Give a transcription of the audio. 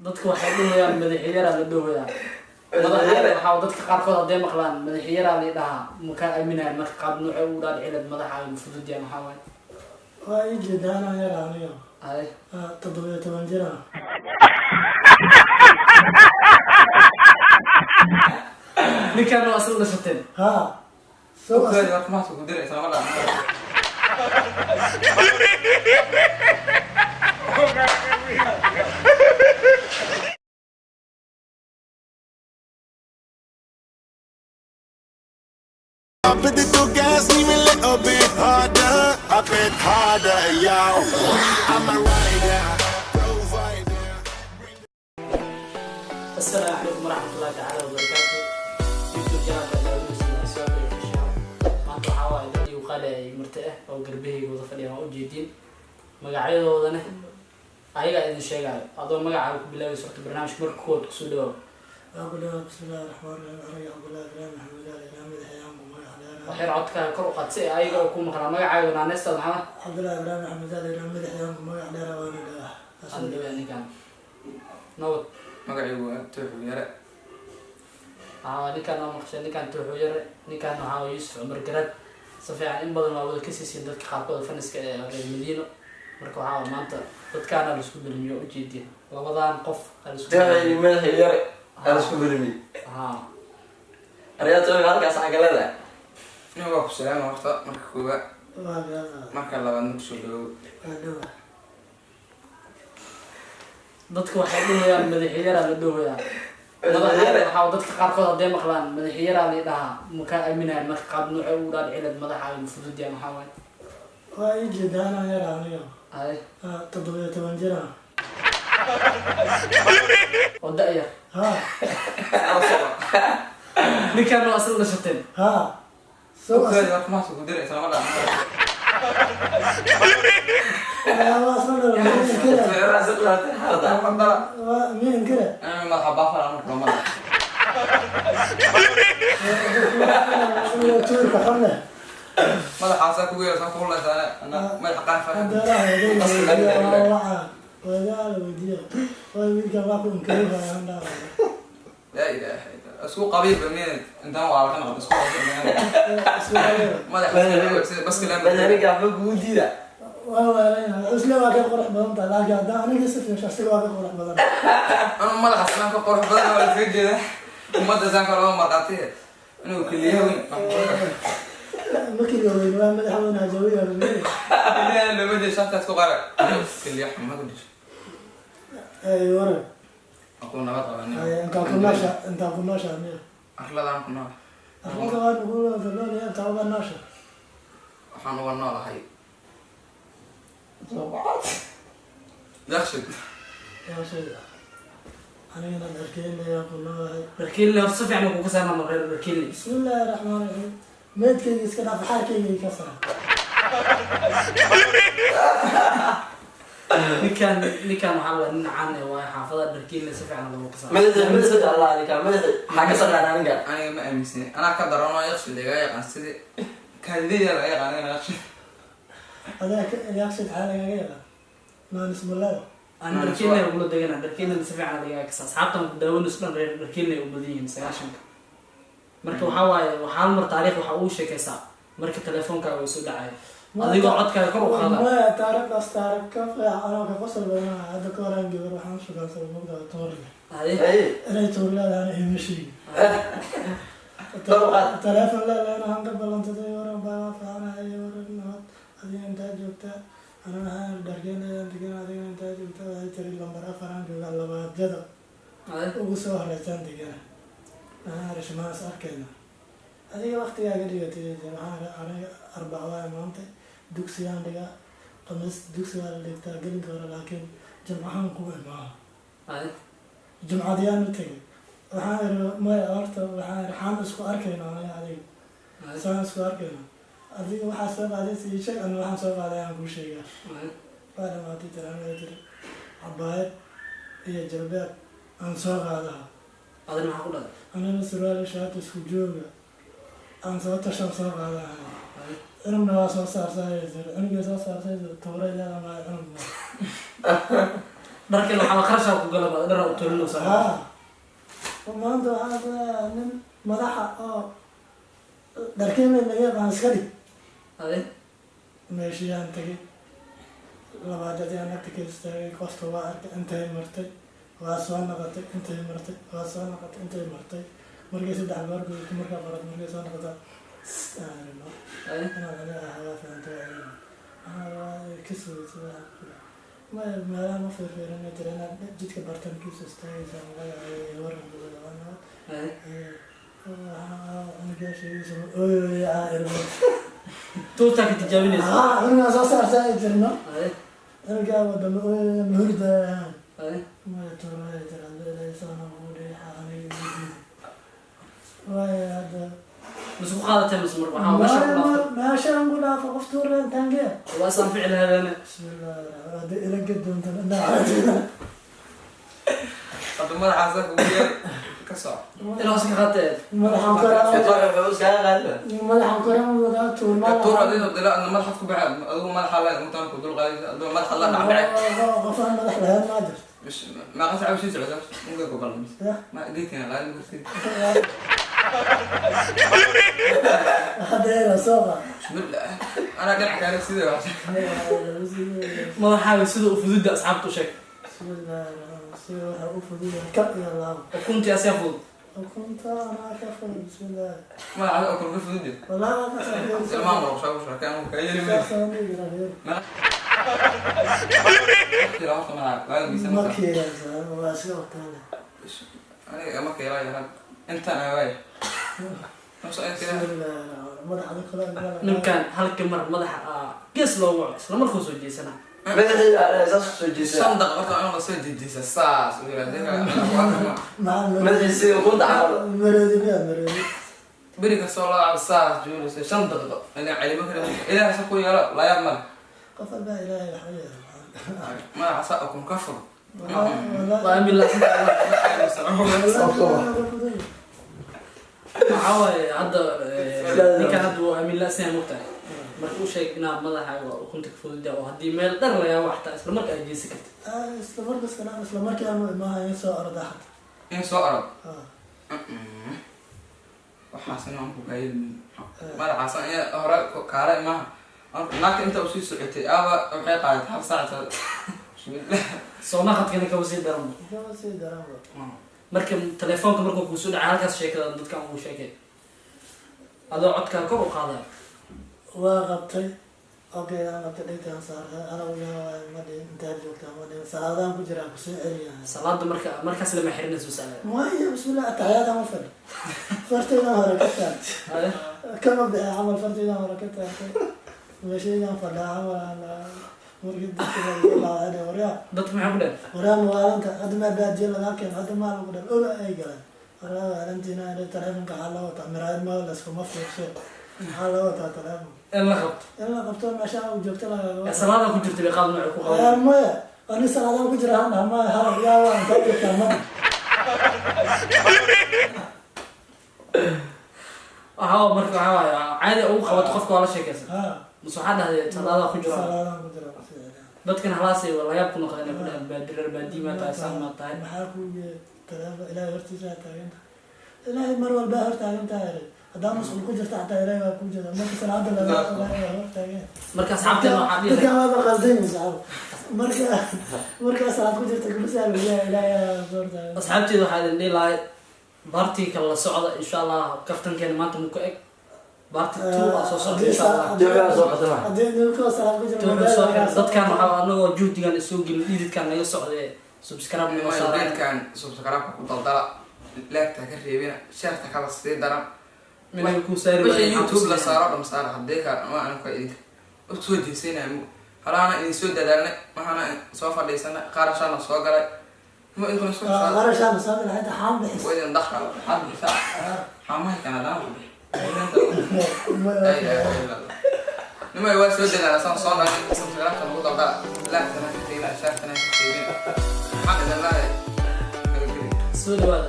Dadka waxay dhahayaan madaxyaraa la dhahoyaa. Madaxa waxaa dadka qaarkood hadday maqlaan madaxyaraa la dhahaa, makaa aaminayaan. Marka qaab noocee ugu dhaadhicilad madaxa ay fudud yahay maxaa waaye? Waa ii jeedaa anaa yar aniga. Ay. 17 jir ah. Ninkaan waa isla dhashateen? Haa. Soo Ogaadi warka maxaa ku diray isla mar. Up at the two gas, even little bit harder, a bit harder, yo. I'm a rider, provider. Asalaamu calaykum waraxmatullahi tacaala wabarakaatu. YouTube channelka daawadaysa Aswaab Official. Maanta waxaa waaye dad igu qaali ay marti ah oo garbahayga wada fadhiyaan, waa ujeediin. Magacyadoodana ayagaa idin sheegaayo. Adoo magacaaga ku bilaabayso horta barnaamijka marka kowaad kusoo dhawaaw. Waa ku dhawaad. Bismillahi raxmaan raxiim. Aniga Cabdullahi Ibraahim Maxamed Ali ilaa madaxayaan ku magac dheeraa. Waxyar codkaaga kor u qaad si ay ayaga oo ku maqlaan. Magacaaga, naaneystaada maxaa? Cabdullahi Ibraahim Maxamed Ali ilaa madaxayaan ku magac dheeraa, waana dhawaa. Aan dhawaa ninkaan nabad. Magacaygu waa Tooxu Yare. Waxaa ninkaan waa maqshay, ninkaan Tooxo Yare, ninkaan waxaa waa Yuusuf Cumar Garaad. Si fiican in badan waa wada kasisiin dadka qaarkood faniska ee reer Madiino. Marka waxaa waa maanta dadkaana laisku belimiyo, ujeediya labadan qof aa laisku Tooxi madaxa yare aa isku belimiyey. Haa. Ariyaa tooxi halkaas waxaa ka leedahay. Nin waa ku salaama horta marka koowaad. Waa gaada. Marka labaadna kusoo dhawow. Waa dhawaa. Dadka waxay dhahayaan madaxyaraa la dhahoyaa. Madaxa waxaa dadka qaarkood hadday maqlaan madaxyaraa la dhahaa, makaa aaminayaan. Marka qaab noocee ugu dhaadhicilad madaxa ay fudud yahay maxaa waaye? Waa ii jeedaa anaa yar aniga. Ay. 17 jir ah. Oo da-yar. Haa. Ninkaan waa isla dhashateen? Haa. Soo Ogaadi warka maxaa ku diray isla mar. Waxyaabahaas la dhalo ma inkira. Waa ma inkira. Madaxa baafal anu kula mara. Tuurka xun leh. Madaxaasaa kugu yeersaa kugu leysaane ana madaxa qaar fara. Haddana weydiiya waa waca wadaala weydiiya waa wiilkan waa ku inkiray baan dhahaa. Laa ilaaha illa isku qabiilba meen intaan waa ka noqon isku qabiil madaxa bas kalaam. Madaxa waxba kugu diida. Waa waalayna isle waa ka qurux badan tahay, laakiin haddaan aniga si fiirsho asiga waa ka qurux badan. Anu madaxa islaan ka qurux badan waa laskaga jeeda ummadda islaamka loo marqaati inuu keliya weyn. Ma keliya weyn, waa madaxweyne hajawiya. Keliya looma jeedo shaftaas ku qara keliya xuma ku disho. Ay waran. Aku nabad qabanin. Intaa ku noosha, intaa ku noosha aniga? Arladaan ku nool. Arlada waa nugu loolaya, intaa uga noosha? Waxaan uga noolahay Daqshid. Yaa shay, anigana dharkeynayaan ku noolahay. Dharkiinle horta si fiican kugu saarnaa reer Dharkiinle. Bismillaahi raxmaan raxiim. Meydkayga iska dhaaf, xaarkayga ka sara. Ninkaan waxaa la nin caan eh waaye xaafadaha Dharkiinle si fiican loogu kasaa. Madaxa madaxa jeclaa ninka madaxa maxaa ka saqaan aniga? Aniga ma aaminsani, anaa ka daranoo Yaqshid laga yaqaan sidii kaadidaya laga yaqaan ina Yaqshid. Adaa Yaaqshid xaa lagaga yaqaan maanismalada? Aan Dharkiinle ugula degana, Dharkiinle si fiican lagaga kasaa. Asxaabtan ku daawanayso dhan reer Dharkiinle u badan yihiin 90-ka. Marka waxaa waaye waxaa hal mar taariikh waxaa ugu sheekaysaa marka teleefoonkaaga uu soo dhacayo adigoo codkaaga kor u qaada. Maya, taariikhdaas taariikh ka fiican oo ka qosol badan. Hadda ka horaan gabar waxaan shukaansaday mugdaa tuur leh. Haye. Ay. Inay tuur leedahana ima sheegin. Kor u qaad. Teleefon leedahana waxaan ka ballansaday, waran baa waa fiicanahay, waran nabad, adiga intaa joogtaa? Ana waxaan dharkeenayaan degan, adigana intaa joogtaa? Waxay tiri lambar afaraan joogaa, labaajada. Haye. Ugu soo horeysaan degana. Waxaan iri is arkayna adiga waqtigaaga dhigatay. Waxaan iri aniga arbac waay maanta, dugsigaan dhigaa, khamiis dugsigaa la dhigtaa gelinka hore, laakiin jimcahaan ku imaa. Haye. Jimcadiyaan u tegay. Waxaan iri maya horta, waxaan iri xaan isku arkayna aniga adiga? Haye. Saan isku arkayna adiga? Waxaa soo qaaday ii sheeg, ana waxaan soo qaaday aan kuu sheegaa. Haye. Waa dhamaatay tiri. Aniga tiri cabaayad iyo jalbeeb aan soo qaadaha. Adina maxaa ku dhacday? Anina surwaal iyo shaati isku jooga aan soo tashan soo qaadahay. Haye. Cunugna waa soo saarsaay tiri. Cunugay soo saarsay tuuray leeda maa cunugna. Dharkan waxaa qarashaa ku gala baa dhar u tolinaysaa. Haa, maanta waxaa leeyahay nin madaxa oo dharkeena laga yaqaan iska dhig. Ade. Meeshiyaan tagay, labaadadii aan agta ka istaagay, qofta waa arkay, intay martay, waa soo noqotay, intay martay, waa soo noqotay, intay martay. Markay saddex goor gudubtay, markaa barad, markay soo noqota aan Ade. Inaan aniga ahaa waa fahamtay, waa ka sugaysa maya, meelaha ma fiirfiirin jira inaad jidka bartankiisa istaagaysa laga waran. Ade. Cunugaa sheegaysa ooy aa irmo. Tuurtaa ka tijaabinaysa. Haa, cunugaa soo saarta ay jirno. Ade. Cunugaa wadama ooy mahurda. Ade. Maya, tuuraya jiraan ilaysana ugu dhiixa aniga igu diiday waayo hadda. Masku qaadatay mise mar waxaa meesha ku dhaaftay? Meeshaan ku dhaafo qof tuurla intaan gee. Waa isaan ficil heedane. Bismillah, hadda ila gadoontan indhaha. Hadda madaxaasa kugu yeer ka soco. Inaa hoos ka qaatee. Madaxan koraa. Wuxuu iskaga qaadina. Madaxan koraa wadaa tuurmaa. Tuur adigo dila adna madaxaad ku baxay, adigu madaxa la intaan ku dul qaadaysa adoo madaxa la dhacdhacay. Qofaan madax lahayn maa jirto. Bis ma qas caw sii socda muga ku ballan. Ya. Ma geedkan qaadin kursi. Hadda ila soo qaad. Bismillah, ana dhinac kale sidoo wax. Madaxaaga sida u fududa asxaabta u sheeg. Bismillah, si waxa u fududahay kal iyo laabo. Ukuntii asigaa fudud. Ukunta anaa ka fudud, bismillah. Madaxa oo kale fudud. Wallahi waa ka. Ilmaha muruq soo sheekay uu ka yiri ma tira horta madaxa waa miisaan. Ma keenaysaa, waa iska wataana. Aniga ma keenayo had intaan awaay nafsa ay keenay. Bismillah, madaxda kale. Ninkan halka mar madaxa aa gees loo waco isla markuu soo jeesana. Madaxii saas usoo jeesaa. 5 daqiiqo horta in la soo jeedisa saas u yiraahdo. Maxaa? Madaxii sida ukunta camal. Maroodi miya, maroodi? Beriga soo loo saas juulaysa 5 daqiiqo ilaa calimo kale ilaahay sa ku yeelo la yaab male. Qof walba ilaahay wax u yeelo. Madaxa saa ukun ka fog. Waa aamin la waxaa waaye hadda ninkan hadda wuu aamin la-san mogtahay. Marka u sheeg inaad madaxaaga waa ukunta ka fududa oo haddii meel dhar lagaa waxtaa isla marka aad jeesan kartid. Isla markas kana isla markii aanu imaha in soo orda xata. In soo orod. Waxaasina aan ku kaayelmin madaxaas in hore kaale maaha naagta inta usii socotay aaba waxay qaadatay hal saac. Bismillah. Soo naqadkana kaba sii daran. Kama sii daranba. Marka telefoonka markuu kuusoo dhacay halkaas sheekada dadkan uu sheekay adoo codkaa kor u qaadaya. Waa qabtay, okay, aan qabtay, dhegtaan saaray, anagu yaa waay ma dhihin, intaad joogtaa ma dhihin, salaadaan ku jiraa kusoo celiyaa. Salaada marka markaas lama xirinayso salaada. Maya, bismillah, ataxiyaadaan u fadhi, fartaydaan hore ka taagtay, kama bixi camal, fartaydaan hore ka taagtay, meeshaydaan fadhaa camal aan markii dadka laacin waryaa. Dadka maxay ku dhehen? Waryaa maalinta hadda maa baadiyo lagaa keeno, hadda maa lagu dhan oga ay galeen, waryaa maalintiina inay taleefonka waxaa loo wataa miraayad ma layskuma fiirshe, maxaa loo wataa taleefon? In la qabto. In la qabto meesha uu joogto lagaga. Salaada ku jirta bay qaab nooc ku qaban. Maya, ani salaadaan ku jira han dhaha maya, hal yaa waa intaa joogtaa maya. Waxaa marka waxaa waaye caadi ugu qabato qofka waa la sheekaysan. Ha. Mise waxaa dhahday salaada ku jira. Salaadaan ku jira kusii celiyaa. Dadkan halaasay waa layaab ku noqdeen ay ku dhaheen baadirar baadiyi maa tahay, saan maa tahay. Maxaa ku geeyay taleefon? Ilaahay hortiisa taagan tahay, ilaahay mar walba hor taagan tahay, haddaa musqul ku jirta xataa ilaahay waa ku jeeda, marka salaada laga ilaahay waa hor taagan. Marka asxaabteena waxaa dhihi Dadkan waaba qaldan yihiin saxaab, marka markaa salaad ku jirta gurisaa lagu leeyahay ilaahay waa hor taagan. Asxaabteeda waxaa idin dhihi lahay part-ii kale la socda insha Allah. Kaftankeena maanta muku eg, part two aa soo socda insha Allah. Jawigaa soo qasama. Haddii ninkoo salaad ku jira. Wuxuu soo xiray dadkan waxaa anagoo juhdigan isoo gelin dhididkan naga socdee subscribe noo saaraan. Geedkan subscribe ku daldala, like-ta ka reebina, share-ta kala sii daran. Minay ku saari wixii waayeen, YouTube la saaro dham saara haddii ka ma anku idinka isku soo jeesanaya halaana idin soo dadaalnay, waxaana soo fadhiisanay qarashaana soo galay ma idinkuna isku xisaabi. Qarashaan soo galay inta xaam bixis. Waa idin dakra waxaad bixisaa xaamaha kanadaan. Nimay waa soo dadaala saan soo dhalay, subscribe-ta lagu daldala, like-tana ka reebina, share-tana ka reebina, maxaan idin leeyahay? Soo dhawaada.